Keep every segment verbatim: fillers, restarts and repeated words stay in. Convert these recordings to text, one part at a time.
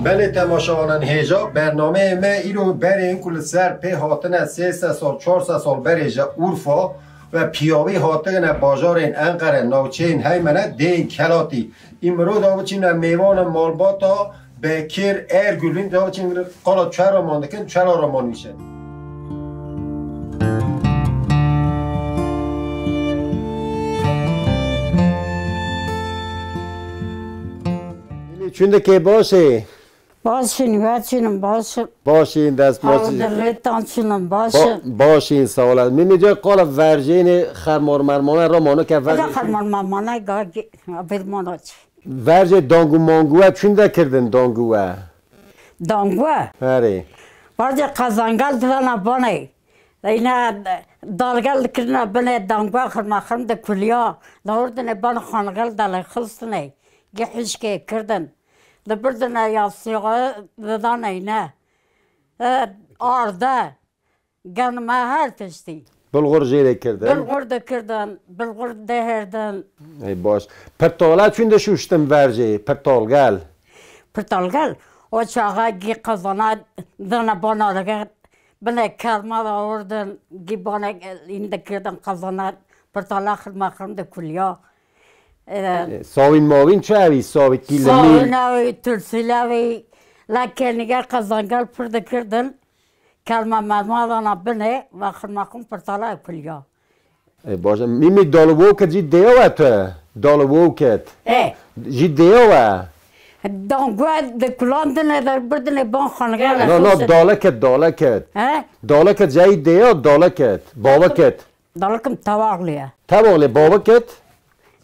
Belê temaşevanên hêja, bernameyê me îro berê ku li ser pê hatine sê sed sal, çar sed sal berê ji Urfa ve piyawî hatine bajarên Enqere, navçeyên Heymene, deyên Kelatî. Îmro da biçîne mêvanên malbata Bekir Ergulîn, da biçîn qala çera man dikin, çera ra man wîşe. Çundikê baş e. Baş in, we çinim baş in. Baş in, dest baş Haw in. Dirêtan çinim baş Ba-, in. Baş in, sağ olasın. Mimi diyor, kola verjeyni xermor mermona romano ke Eda verjeyni. Xermor mermona ga gi-, bir mono çi. Verjê dangu manguwe çünde kirdin danguwe? Danguwe? Herê. Verjê qazangal dvana baney. Eyne dalgel kirina bine danguwe xirma xirm de kuliya. Dawurdine ban xangel dalay xilstine. Gi hişkê kirdin. Dibirdine yasîxê didaneyne. E, arde. Genime her tiştî. Bilxur jê de kirdin. Bilxur dikirdin, bilxur dihêrdin. Ey baş. Pirtola çün de şuştin verjê, pirtolgel. Pirtolgel, o çaxa gî qazana dine bana dike. Bine kerma da ordin, gî bane îndikirdim qazana, pirtola xirma xirm de kuliya. E, E, sawîn mawîn çi evî? Sawî kî limî? Sawîn evî, tursîl evî, la kenîger qazangal pir dikirdin. Kerma merma dana bine, ve xirma xirm pirtola kuliya. E, baş e. Mîmî dal û wokit jî dêya we tu? Dal û wokit. E. Jî dêya we? Danguwe de kulandine de birdine ban xanigel. No, no, dalekit, dalekit. He? Dalekit jeyî dêya, dalekit. Bawekit. Dalikim Tevaxlî ye. Tevaxlî, bawekit?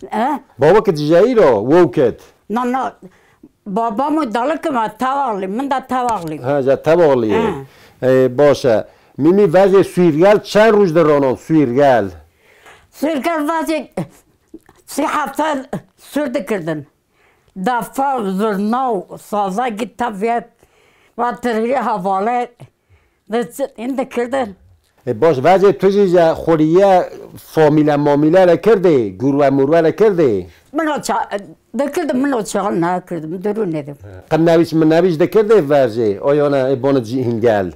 He? Bawekit jeyî ro, wokit? Na, na. Babam û dalikim e Tevaxlî, min de Tevaxlî. Ha, ja Tevaxlî ye. He. E, baş e. Mîmî vecê Sûrgel çend roj de ronan Sûrgel? Sûrgel vecê sî hefte sûr dikirdin. Dafa, zurna û saza gî teviyek, va tirî hevale, de çi, hîn dikirdin. E, baş, vecê tu jî je xweriye famîle mamîle re kirdê, gurwe murwe re kirdê? Min o ça-, dikirdim, min o çaxan nekirdim, durû nedim. Qinevîş minevîş dikirdê verjê, o yana e bona cî hingel?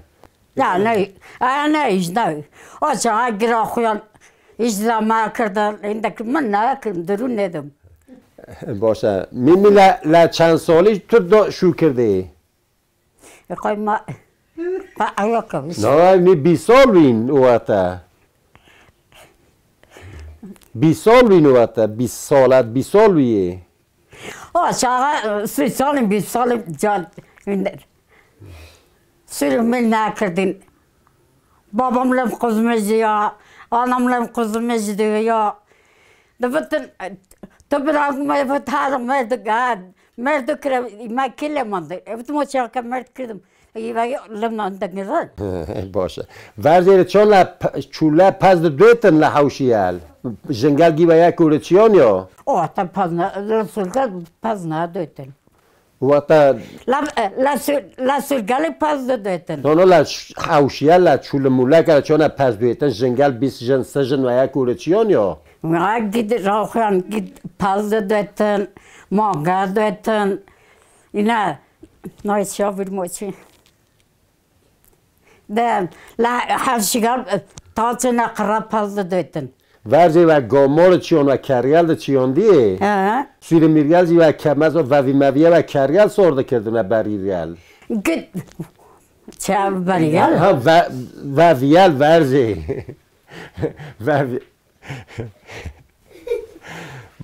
Ya ne, aya ne, hiç ne. O çaxa gira xuyan, hiç zama kirdin, hindek min nekirim, durû nedim. Baş e. Mîmî le, le çend salî tu do şû kirdê? E, qay ma, qay aya kevîs. Na, mî bîst sal wîn o wexte. Bîst sal wîn o wexte, bîst sal, bîst sal wî yê. O çaxa, e, sî salî, bîst salî can, sürü min nekirdin. Babam lem quzmê jî ya, anam lem quzmê jî diyo ya. Dibitin, e, tu bira me vit her merdik, ha, merdik kire, me kile mandi. Evit mo çaxa merd kirdim. Eva lem nan de girin. Baş e. Verzê re çon le pe-, çûle pez de dötin le hewşiyel. Jingel gî ve yek û re çiyon yo. O ta pez ne, le surge pez ne dötin. Wata La, la sur, la surgeli pez de dötin. No, no, la ş-, hewşiye la çûle mûleke çona pez dötin, jingel bîst jin, se jin ve yek û re çiyon yo. Ve gid raxuyan gid pez de dötin, manga dötin. Ina, no, şavir moçi. De, la, her şigar, e, taçe ne qira pez de dötin. Verzê ve gomor çiyon ve kergel de çiyondî. He. Sûrî mîrgel jî ve kemez ve vevî meviye ve kergel sor de kirdin ve berîrgel. Git. Çav berîrgel. Ha, ve, veviyel verzê. Vevi-,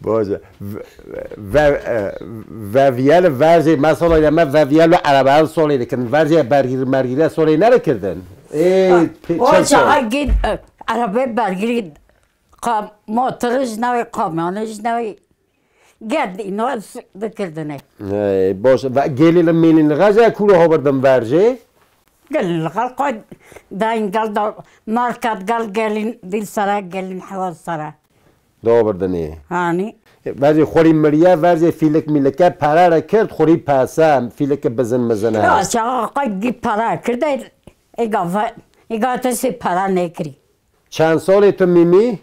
Boze. Ve, ve, e, veviyel verzê me solê de me veviyel ve erebeyan solê dikin. Verzê bergîr mergîre solê nere kirdin. Ê, pe-, O çend çaxa sol? Git, e, erebe bergîrî qa-, motorij navê, kamyonij navê. Gel, ino s-, dikirdine. Ê, boş. Ve gelî li mêlîn li gaze kûro hobirdin verzê. Gelin li xelqa dayîn gel da market gel gelin dîl sere gelin hewa sere. Dobirdinê. Hanî? Verzê xurî miriye, verzê fîlik mîlike pere re kird, xurî pese, fîlike bizin mizin he. Ya, çaxa qay gî pere kirde, êga ve-, êga te sê pere nekirî. Çend solê tu mîmî?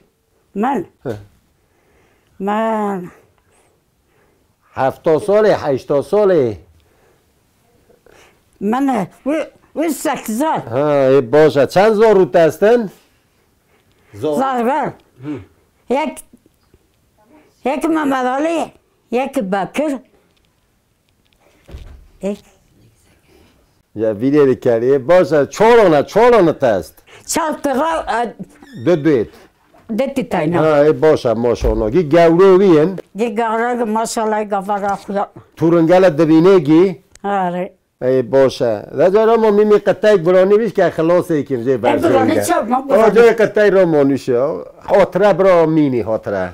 Min? Heh. Min? Hefta solê, heşta solê? Min e, wî, wî sekizar. Ha, ê baş e. Çend zarû te estin? Zar. Zarber. Yek, yek Mehmet Ali, yek Bekir. Yek. Ya vîrê dikerî, ê baş e. Çolana, çolana te est? Çal tira, e, Du duyêt. Di tîtayna. Ha, ê baş e, maşallah. Gî gewrê wî in? Gî gewrê, maşallah, gavara xuya. Turingele dibînê gî? Are. Ey baş e. De cara ma mîmî qeteyk biranî bîş ke xilasê kim jê E, biranî verzenge. çap ma O biranî. Cê qetey romanî şo. Hatire bira mînî hatire.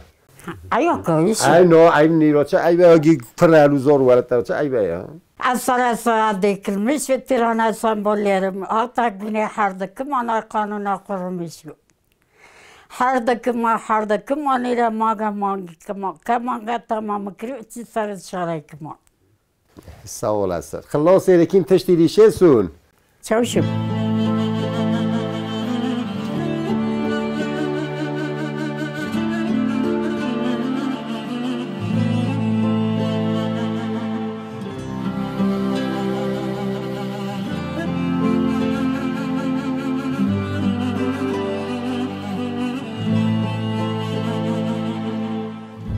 Ayo koyuş. Ay no, ay nîro çi, ay be gî pir elu zor were te çi, ay be ya. Esara esara dikilmiş ve tirana sembollerim. Hatta güne her dıkım ana kanuna kurulmuş. Her dıkıma, her dıkıma nire maga mangi kıma. Kemanga tamamı kiri uçi sarı şaray kıma. Sağ olasın. Xillasê dikin tiştî dîşê sûn. Çawşim.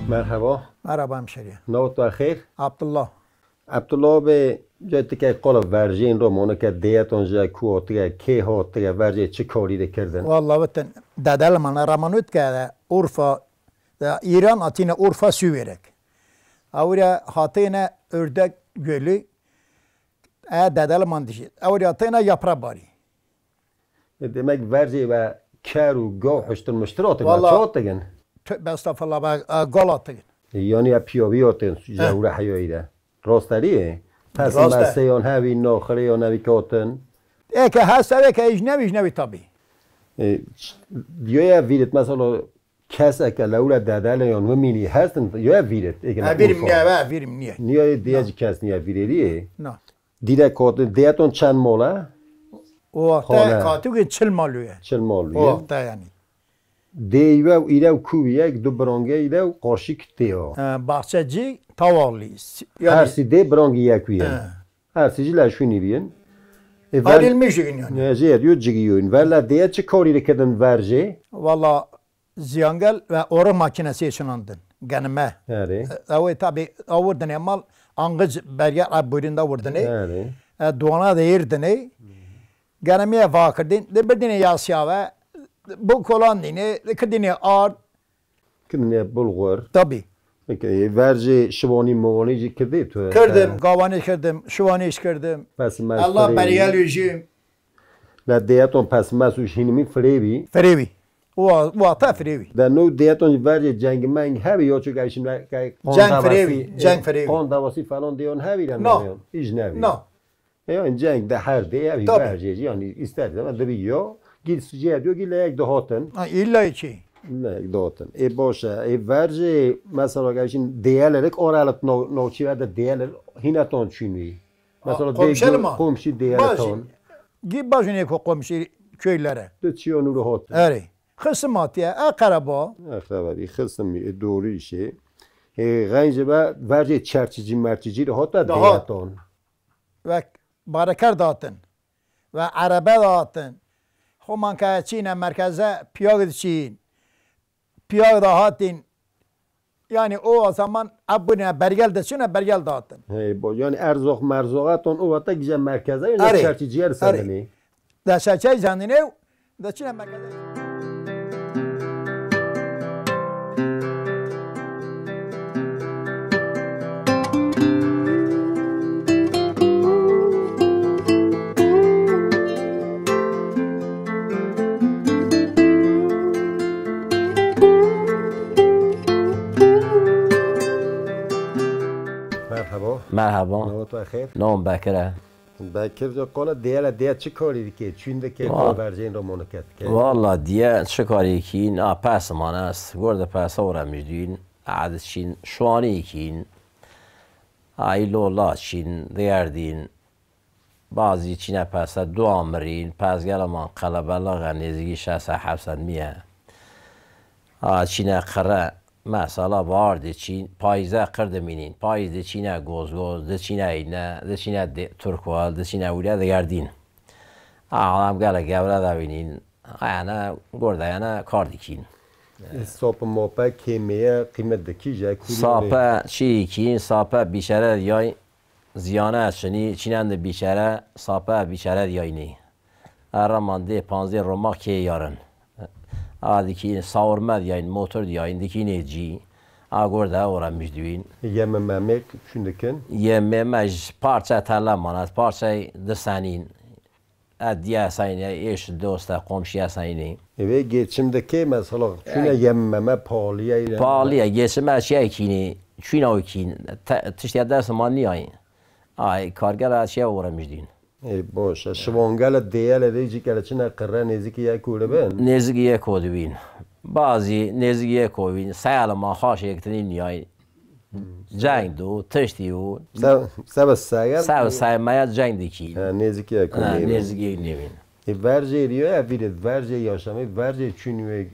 Merhaba. Merhaba hemşeriye. Navê te xêr? Abdullah. Abdullah bê, cay tikey qala verjên ro monike deyeton ji ku hatiye, kê hatiye, verjê çi karî de kirdin? Walla bitin, dedelmana ramanut ke Urfa, de Îran atîne Urfa Süverek. Ewre hatine Ördek Gölü, e, dedelman dişi. Ewre hatine Yaprabarî. E, demek verjê ve ker û gaw hiştir miştir hatin, Valla çi hatin? Tövbe estağfurullah, be, e, gal hatin. E, yani ya piyavî hatin, He. jewre heyayî de. Rasterî ye. Pes Rast e. Meseyan hevî, naxirê yan hevî hatin. Ê ke hest ev ê ke îj nevî, îj nevî tabî. E, ç-, diyo ya vîrit, mesela, keseke lewre dedele yan wimînî hestin, yo ya vîrit, ê ke Ha, vîrim Urfa. niye, ha, vîrim niye. Niye diye Na. ci kes niye vîrêrî ye? Na. Dîrek hatin, deyeton çend mol e? O wexta Xane. Katûkê çil malû ye. Çil malû O ye. wexta yanî. Dê îve û îre û kû yek, du birangê îre û qarşîk tê o. E, Baxçecî, Tavalî. S-, yanî Her sî dê birangî yek wî ye. E. Her sî jî leşûnî bî yin. E, ver- Ayrılmış gün yanî. Ne, jê diyor cigiyûn. Verle deye çi karî dikirdin verjê? Valla Ziyangel ve oruk makinesi yaşanandın. Genime. Erê. E, ew ê tabi avurdinê mal, angıc berge a buyurunda vurdinê. Erê. E, duana de yerdinê. Genimiye vakirdin. De birdinê yasya ve bu kolan dine, de kirdinê ard. Kirdinê bulgur. Tabi. Peki, verjê şivanî mivanî jî kirdî tu? Kirdim, He. gavanî kirdim, şivanî iş kirdim. Pes mez Allah firê. Beriyel jim. Le deyeton pes mes û hinimî firê bî. Firê bî. Wa, wa ta firê bî. De no deyeton jî verjê ceng meng hebî yo çi gayşin ve gay Ceng firê bî, ceng firê bî. Qon davasî falan deyon hebî le No. nayon. Îj nebî. No. E, yani ceng de her de ev Tabii. verjê jî yani ister zaman de bir yo. Git suciye diyor ki le yek de hatin. Ha, illa ki. Le yek de hatin. E boş e. E verjê mesela gayşin değerlerek oralık no, no çi ve de değerler hineton çünü. Mesela Ha, komşu değer, ma? komşu değer Baş. ton. Gi bajinê ku komşu köylere. De çiyo nuru hatin. Erê. Xismatiye, eqreba. Eqreba bir xısım, e, doğru işi. E, gence ve verce çerçici merçici de hota Daha. deyeton. Ve bareker datin. Ve erebe datin. Xo man ke çîne merkeze piyag diçîn. Piyag da hatin. Yani o zaman ebune bergel de çine bergel datin. Hey, bo, yani erzoq merzoqaton o vata gije merkeze, yani Erê. çerçici yer Erê. sendini. De çerçici sendini, de çine merkeze. Merhaba. Merhaba. Navê te xêr? Nom Bekir e. Bekir, ca qala diye le diye çi karî dike? Çün dike, Va- kar vercên ro monike dike? Valla diye çi karî kîn? A, pes man est. Gor de pesa ora mijdîn. Ed çîn, şwanî kîn. Ay lola çîn, diyerdîn. Bazî çîne pese du amirîn, pezgela man qelebelix e, nêzîkî şeş sed heft sed mî ye. A, çîne qire, Mesela bahar diçîn, payîze qir dimînîn. Payîz diçîne Gozgoz, diçîne Îne, diçîne dê-, Turkwal, diçîne wîre digerdîn. A, adam gelek gewre de bînîn. Ayane, gor de ayane kar dikîn. E, sape mape kêmeye qîmet dikî ji kurî. Sape çî dikîn, sape bîçere diyay, ziyane çinî, çînen di bîçere, sape bîçere diyaynî. Erreman dê panzdê romak kê yarin. A dikîn sawirme diyayîn, motor diyayîn, dikînê cî. A gor de ora mij diwîn. Yeme memêk çûn dikin? Yeme me ji parçe tele mane, parçe disenîn. E diye senîn, êş doste, komşiye senînî. Ê vê geçim dike mesela çûne yeme me pahalı ye. Pahalı ye, geçim e çiye kînî, çûna o kîn. Te-, tiştiye dest ma niyayîn. Ay, kargela çiye ora mij diwîn. Ê, boş e. Şivangele deyele vê cîkele çine qirre nêzîkî yek û li bin? Nêzîkî yek û dibîn. Bazî nêzîkî yek û bîn. Seyalê ma xaş yektinî niyay. Ceng do, tiştî û. Sev, sev seyal. Sev seyal me ya ceng dikî. Ha, nêzîkî yek û Ha, nêbîn. Nêzîkî yek nêbîn. Ê, verjê riyo ev vîret, verjê yaşamê, verjê çûn wê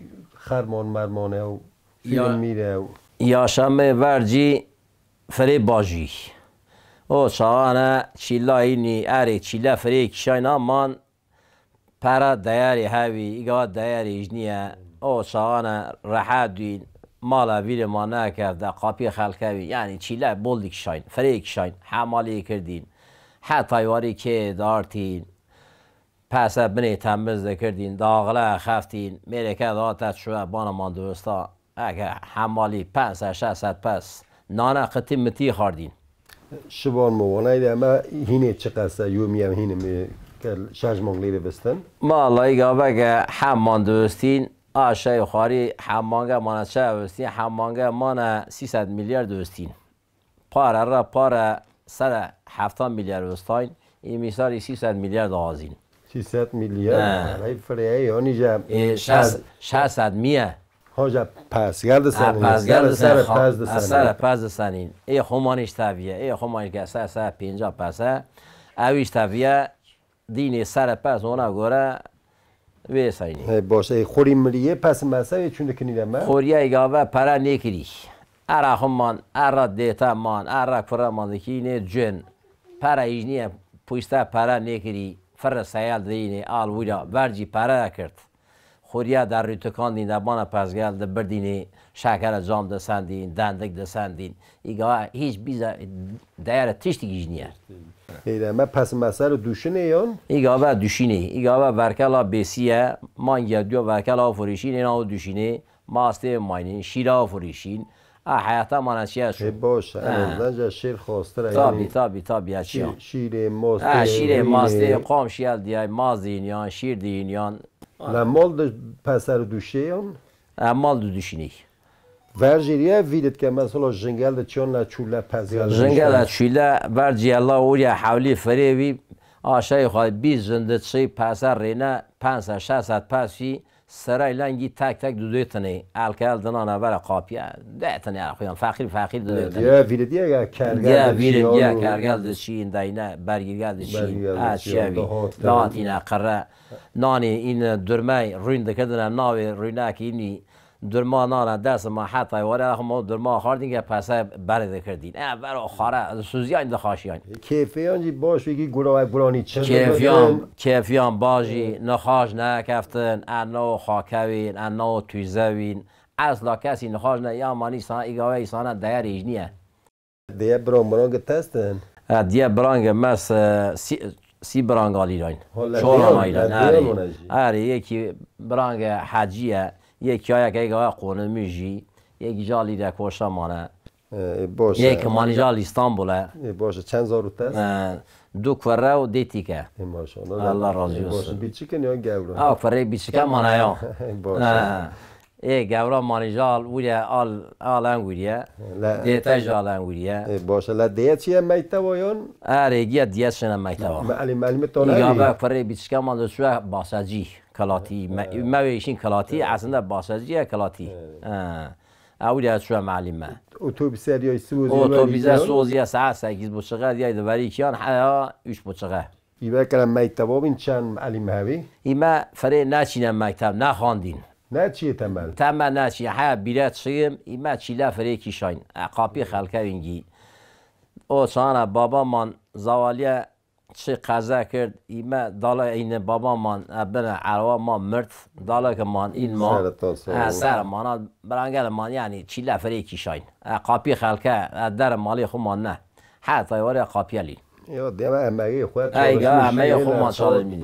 xermon mermone û Ya- film mîre û. Yaşamê vercî Firê bajî. O çaxane çîla înî erê çîle firê kişayna man pera deyerê hevî, îga deyerê îj nîye. O çaxane rehet dîn, mala vîrê ma nekevde, qapî xelke vî. Yanî çîle bol dikişayn, firê kişayn, hemalî kirdîn. Heta warî kê dartîn. Pese binê temiz dikirdîn, daxile xeftîn, mêreke date çûye bana man diwista. Eke hemalî pens e, şeş sed pes. Nane qitî mitî xardîn. Şivan mi wanayî de eme hînê çi qese, yomî em hînim, e, ke şeş mangî de vistin. Vallahi gaveke hem man diwistîn, aşağı yukarı hem mange mana çi wistîn, hem mange mana sî sed milyar diwistîn. Pare re pare sere hefta milyar westayn, îmîsarî sî sed milyar dixwazîn. Sî sed milyar? He. Rey fireyê yanî je Ê, şeş, şeş sed miye. Ha je pez gel Ha, disenîn. Pez gel Gel disenîn. Sere pez disenîn. Sere pez disenîn. Ê xo manîş teviye. Ê xo manîş gel ser, ser pênca pese. Ew îş teviye. Dînê sere pes ona göre vê seynî. He, baş e. Xorî miriyê pes mese wê çûn dikinî de me? Xoriyê gave pere nêkirî. Era xwe man, era dête man, era kure man dikînê cin. Pere îj nîye, puşte pere nêkirî. Firre seyel diyînê, al wîra, vercî pere kirt. Xuriya derrî tikandîn de bana pezgel di birdînî, şekere cam disendîn, dendik disendîn. Îga hîç bîze deyere tiştî gîj nîye. Heyre me pes meser duşinê yon? Îga ve duşinê. Îga ve verkela bêsiye, mangiya diyo verkela afurişîn, êna o duşinê, mastê maynîn, şîra afurişîn. A heyata mana çiye şu. E, baş, en azından je şîr xostir e, Tabi, yani tabi, tabi, ya çiya. Şî-, şîrê, mostê, Ha, şîrê, rûnê. Mastê, qom şiyel diyay, maz diyinyan, şîr diyinyan. La mal di peser duşê yon? E, mal di duşinî. Verjîriye vîrit ke mesela jingel de çiyon la çûle pezgel Jingel de çûle verciye la ûriye hewlî firê vî aşağı yukarı bîst jin di çî peser rêne pens e şeş sed pes vî seray lengî tek tek dudê tinê. Elke el dinane vere qapiye. De tinê el xuyan feqîr feqîr dudê tinê. Diye vîrit diye ya kergel Diye de vîrit çiyon diye û kergel de çiyin deyne bergîrgel de çiyin. Bergîrgel de Ha çiyon, çiye vî. Dahatîne qirre. Nanî în durmey rûn dikirdine navê rûnekî înî durma nana dest ma hetay were axmo durma xardîn ke pese berê dikirdîn. E vero xare, suziyan dixaşiyan. Kêfiyan jî baş wekî gura-, guranî çi Kêfiyan, dikirin? Kêfiyan bajî, nixaş nekeftin, en nao xakewîn, en nao tûzewîn. Esla kesî nixaş ne, ya manî sana îgave îsana değer îj niye. Diye birang birang testin. Ha, diye birang mes, e, sî, sî birang alîrayn. Çor alîrayn, erê. Erê, yekî birang hecî ye, yekî ayek ey gaya qonimî jî, yekî jî alî de koşa mane. E, e, boş e. Yekî manî jî alî Îstanbul e. E, boş e. Çend zarû test? E, du kurre û dê tîke. E, maşallah. Allah razî olsun. Boş e. Biçik in ya gewra? Ha, kurrê biçike mane ya. Boş e. Ha. Ê gewra manî jî al, wîre al, al en wîriye. Dê te jî al en wîriye. Ê, baş e. La dêye çiye meyteva yon? Erê, giye diye çine meyteva. Me'lî, me'lîmê to nevî? Îga ve kurê biçike man de çûye Basacî, Kilatî. Me, me wê işin Kilatî, aslında Basacî ye Kilatî. He. Ew wîre çûye me'lîme. Otobüse diye soziye Otobüse soziye saet sekiz buçuğa diye de verî kiyan heya üç buçuğa. Î vekere meyteva bin çend me'lîm hevî? Îme firê neçîne mekteb, nexwandîn. Ne çiyê temel. Temel ne çiyê. Heya bîre çiyim, îme çîle firê kîşayn. E, qapî xelke wîngî. O çana baba man zawaliye çi qeze kird, îme dala eyni baba man, e, bine erwa ma mirt, dala ke man îl ma. Sertan sağ E, ol. Ser mana, birangel man, yani çîle firê kîşayn. E, qapî xelke, e, der malê xu man ne. Heta were qapiyelî. Ya, deme emeği xwe Ey, ya, emeği xwe man çalişmîn.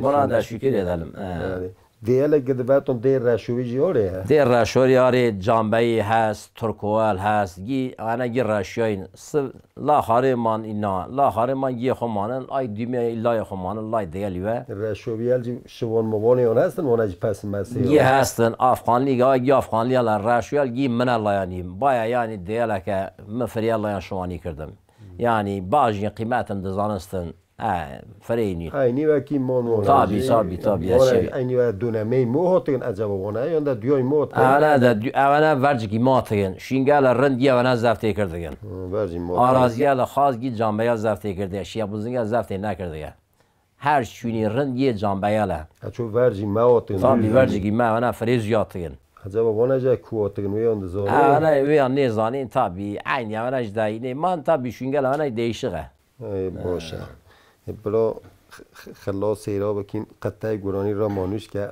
Buna da şükür edelim. E. Yani. Dêyelek gidiveton dê reşûyî jî orê he. Dê reşûyî arê cambeyî hest, turkuwel hest, gî ene gî reşûyîn. Siv la xarê man îna, la xarê man gî xwe manin, ay dîmê layê xwe manin, lay dêyelî ve. Reşûyel jî şivon mivonê on hestin, ona jî pes mesê Gî on. Hestin, afxanlî, ay gî afxanlî la reşûyel gî mine layanî. Baya yani dêyeleke mi firiye layan şiwanî kirdim. Yani bajî qîmetin dizanistin. He, firênî. Eynî wekî mon wan. Tabi, tabi, tabi, ya Wana şey. Eynî we dönemey mi hotin acaba wana? Yon da diyoy mi hotin? Evene de, evene vercikî ma tigin. Şîngele rind ye evene zeftê kirdigin. Hı, vercî ma tigin. Araziye le xaz gî cameya zeftê kirdiye. Şiya buzinge zeftê nekirdiye. Her şûnî rind ye cambeya le. Ha, ço vercî me hotin. Tabi, vercikî me evene firê zuya tigin. Acaba wana je ku hotin, wê yon dizanî? Evene wê yan nêzanîn tabi. Eynî evene ji dayînê man tabi şîngele evene değişik e. Ey, baş e. E, bila x-, x-, xilas seyra bikîn, qetey guranî ra manûş ke.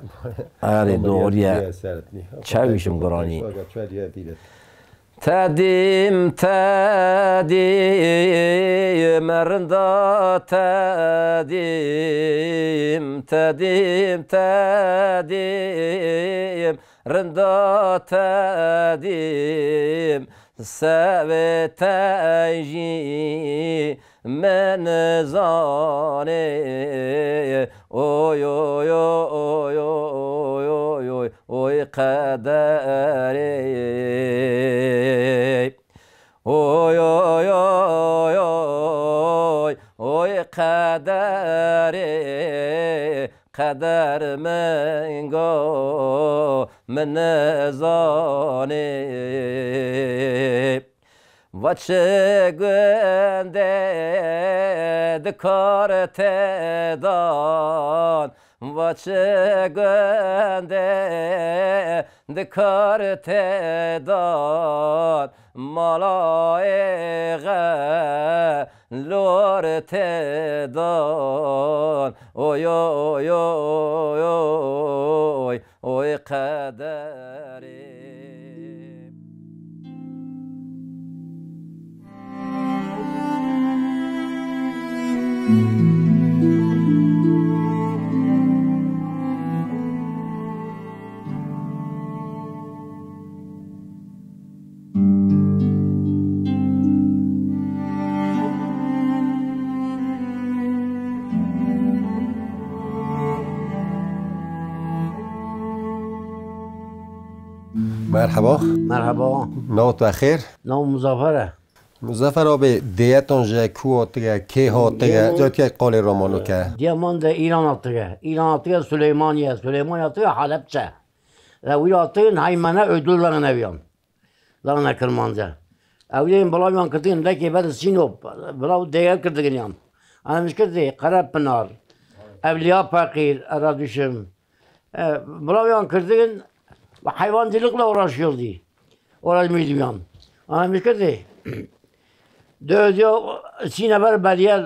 Erê, doğru ya. Çewişim guranî. Tedim, tedim, rinda tedim, tedim, tedim, rinda tedim. Sevê te jî min zanê. Oy, oy, oy, qederê. Oy, oy, oy, oy, oy, qederê. Qeder min go min nizanê. Va çi gundê di kar têdan, va çi gundê di kar têdan, mala êxe lor têdan. Oy, oy, oy, oy, oy, qederê. Merhaba. Merhaba. Nav te xêr? Nav Muzaffer e. Muzaffer abi, dêyetan ji ku hatiye, kê hatiye, Dêyetan cotke qalê romano ke. Dêyetan de Îran hatiye. Îran hatiye Süleymaniye, Süleymaniye hatiye Halepçe. Ew wî hatin heymene ödül dane eviyan. Dane Kirmanca. Ew yên bilaviyan kirtin lekê ber Sinop. Bilav değer kirdigin yan. Ana mişkirtê Qerepınar. Evliya Fakir, era düşüm. E, bilaviyan kirdigin ve hayvancılıkla uğraşıyordu. Uğraşmıyordum yan. Ana mişkirtê. Döz yo, sine ber beriye,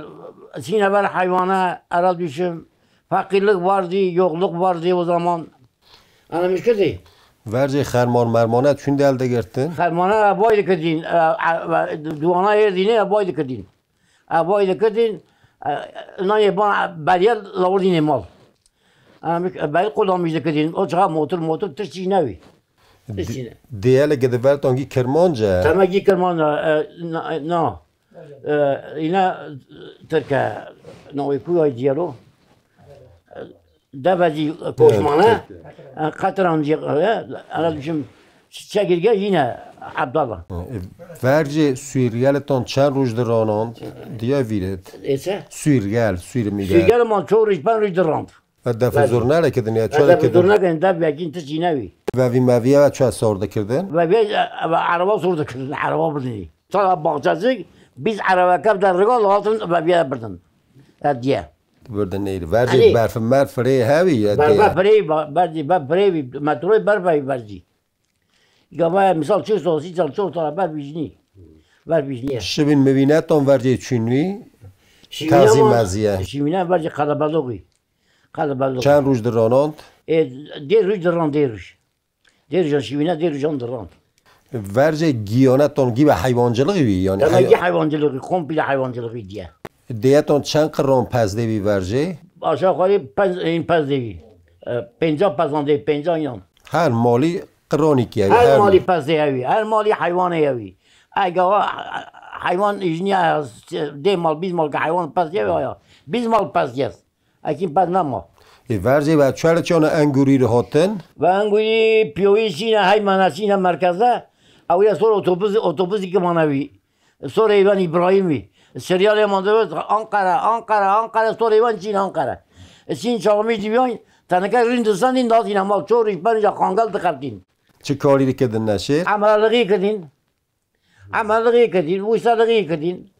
sine ber hayvana, era düşüm. Fakirlik vardı, yokluk vardı o zaman. Anlamış kedi. Vercê xerman mermane çûn del digirtin? Xermana ev bay dikirdin, e, e, e, duana êrdînê ev bay dikirdin. Ev bay dikirdin, e, nayê ban beriye lawurdînê mal. Anlamış, e, bel qudamîş dikirdin, o çaxa motor, motor tiştî newî. Tiştî ne. Dêyele gedivertan gî Kirmanc e? Tema gî Kirmanc e, e, na, na. E, îne Tirke, navê ku ya diyero? Devezî koşmane, e, qetran diye, e, ana düşün, çekirge yine Abdallah. E, vercê Sûriyelitan çend roj di ranan, diye vîret. Êse? Sûriyel, Sûrmîge. Sûriyel man çor roj, pênc roj di rand. E, defu zurneleke dinya, çare Defu kedin. Zurneleke, def yakin ti çînevî. Ve vî meviye ve çuwa sor dikirdin? Ve vê, e, e, araba sor dikirdin, araba bidinî. Çala baxçacık, biz araba kep de riga latin ve vîye birdin. E, diye. Birde neyri. Vercê Elê. Berf merf rê hevî ya Berf tê. Berf rê, bercê berf rê bî, metroyê berf bî vercî. Gava misal çil sal, sî sal, çil sal berf bî jinî. Berf bî jinî. Şibîn mivînetan vercê çûnî. Şîvîne tazî ma-, meziye. Şîvîne vercê qelebeloxî. Qelebeloxî. Çend roj diranand? Ê, dê roj diran, dê roj. Dê rojan şîvîne, dê rojan diran. Vercê giyanetan gî be heywancılığı wî, yani Dema hey- gî heywancılığı, komple heywancılığı diye. Diyetan çend qirran pez devî vercê? Aşağı yukarı pez, in pez devî. E, penca pezan devî, penca inan. Her mali qirranî ki evi, Her her mali pez devî, her mali heywanı evi. Ega heywan ijniya dê mal, biz mal ki heywan pez devî ya. Biz mal pez devî. Ekin pez nema. E, vercê ve çuwel çana engurî re hatin? Ve engurî piyoyî şîne heymene şîne merkeze. Ew ya sor otobus, otobusî ki manevî. Sor eyvan İbrahimî. Seryalê man de Ankara, Ankara, Ankara, sor eyvan şîne Ankara. E, şîn çaxmî dibiyan, teneke rind disan din datîne mal çor iş ben ja kangal dixertîn. Çi karî dikidin neşêr? Emelixî kidin. Emelixî kidin, wîsalixî kidin.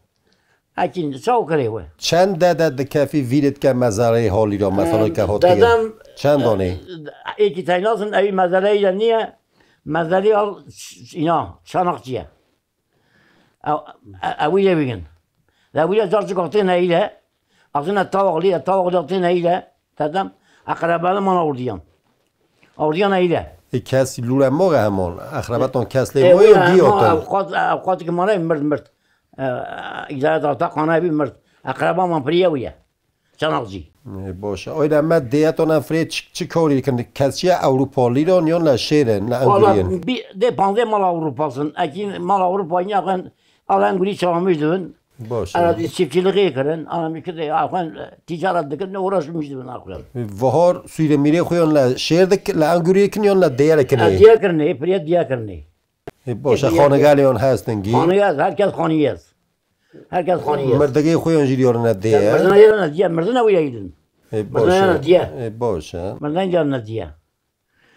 Ekin, çaw kirê we. Çend dede dikefî vîrê dike mezarê halî ra, mesela ke hot Dedem, Çend danê? Êkî teynazin evî mezeleyî de niye. Mezelî al ç-, ç-, îna, çanakçiye. Ew, e-, ewî lê bigin. Lê ewî lê car çik axtê neyî le. Axtine tawaqlî, e, tawaqlî axtê neyî le. Tedem, eqrebane man awirdiyan. Awirdiyan eyî le. E, kes lûre moxe heman. Exrebetan kes lê E, moye û wî giyotin. Ew qat, ew qat ki mane mird, mird. E, îdare data qana bî mird. Eqreba man piriye wî ye. Çanakcî. E, boş. Oyda me diyetan em firê çi, çi karî dikin? Kes çiye Ewropalî ron yon le şêrin, le Enguriyên? Valla bir de panzê mal Avrupasin. Ekin mal Avrupa ya ben al Engurî çaxmîş dibin. Boş. Ara di çiftçiliği kirin. Ana mi kide axwen ticaret dikin, ne uğraşmış dibin axwen. Vahar sûrê mîrê xwe yon le şêr dik, le Enguriyê kin yon le diyere kinê? Diye kirine, piriye diye kirine. E, boş, e, xanigel yon hestin gî. Xanigel, herkes xaniyez. Herkes xaniyez. Mirdigê xwe yon jî diyorine diye. Mirdina yerine diye, mirdina wî yedin. E, boş. Mirdina yerine diye. E, boş, ha. Mirdina yerine diye.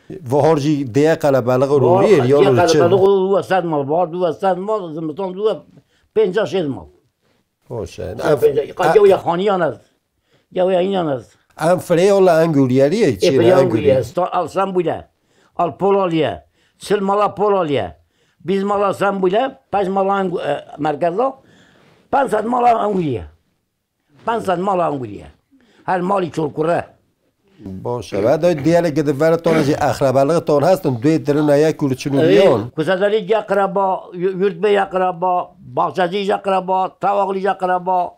Vahar jî diye qelebelik rûrî, Vahar, yan diye qelebelik rû, duwe sed mal, bahar duwe sed mal, zimistan duwe pênca şêst mal. Hoş e. Ev, pênca, e, qat ya xaniyan ez. Ya ya inan ez. Em firê ola Enguriyeriyê E, çi firê Enguriye. Al Sembule. Al Polaliye. Çil mala Polaliye. Biz mala Sembule, pes mala Engu-, e, merkeza. Pes sed mala Enguriye. Pes sed mala Enguriye. Her malî çolkure. Baş e. Ve de diyelê ki di ver ton jî exrebelixê ton hestin, duê dirina yek û li çin û Ê, biyon. Kusedelî ya qireba, Yu-, Yurtbê ya qireba, Baxçecî ya qireba, Tawaqlî ya qireba.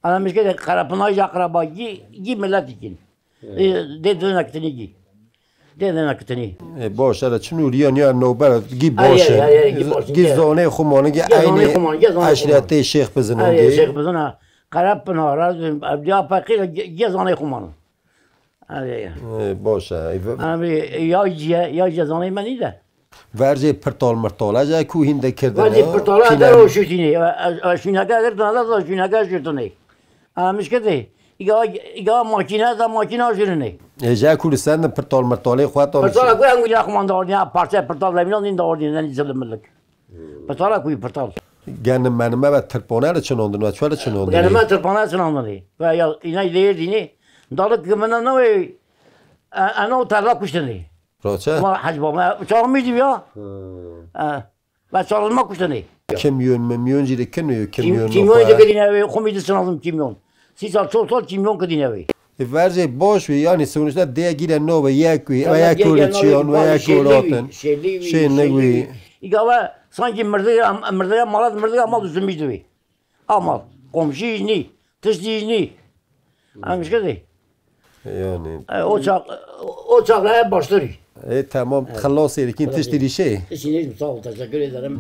Ana mişke de Qerepinay ya qireba, gî, gî miletî kin. Ê, dê dine kitinî gî. Dê dine kitinî. E, baş e, çin û riya niya nobel, gî Ay, baş ay, e. ay, ay, gî baş e. Gî zonê xumani, gî Gî zonê aynî xumani, gî zonê xumani. Eşretê Şêx Bizin Ay, û gî. Şêx Bizin ha. Qerepina, Razim, Evliya Pekîr, gî, gî zonê xumani. Ay, ay, ay. E, baş e. Em ê ya ciye, ya ciye zanê me nî de. Vercê pirtal mirtala ji ku hîn de kirdine. Vercê pirtala Kîne- de ro şûtînê. E, e, şûneke girtine de şûneke şûtinê. Em mişketê. Îga, îga makîne de makîna jûrinê. E, ji ku li sendin pirtal mirtalê xwe tan Pirtala ku em wîna xwe man dawardîne, parçe pirtal de mîna nîn dawardîne, nî zilim milik. Pirtala ku pirtal. Genime menime ve tirpane li çinandin ve çi li çinandin? Genime tirpane çinandinê. Ve ya, îna lêr dînê. Dalik ki min ne wê, e, ena o terla kuştinê. Roçe? Ma hecba me, çaxmî dî ya. Hmm. E, ve çaxmî kuştinê. Kimyon, mimyon jî de kin û kimyon Kim-, kimyon de kidîne wê, xumî de çinazim kimyon. Sî sal, çol sal kimyon kidîne wê. E, vercê baş wî, yani sonuçta dê gîre no ve yek wî, ve yek wî çiyon, ve yek wî rotin. Şênlig wî. Îga ve sanki mirdiga, mirdiga malat, mirdiga mal düşünmüş dibi. Ama komşu izni, tişt izni. Anmış kedi. Yani. E, o çak, o çakla hep başları. E, tamam, xelasê dikin, tiştî dî şey. Tiştî dî, sağ ol, teşekkür ederim.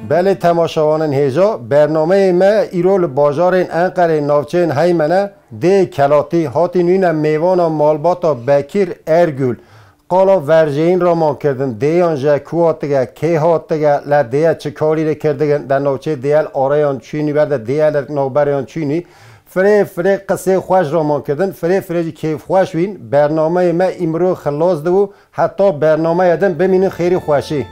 Belê temaşevanên hêja, bernameyê me îro li bajarên Enqerê navçeyên Heymene dê Kelatî hatî nûne mêvana malbata Bekîr Ergûl. Qala verjeyîn raman kirdin, dêyan ji ku hatige, kê hatige, le dêye çi karî li kirdigin, de navçê dêye li arayan çûnî, be de dêye li navbereyan çûnî. Firê firê qisê xweş raman kirdin, firê firê jî kêf xweş wîn. Bernameyê me îmro xilas dibû, heta bernameyê din bimînin xêrî xweşî.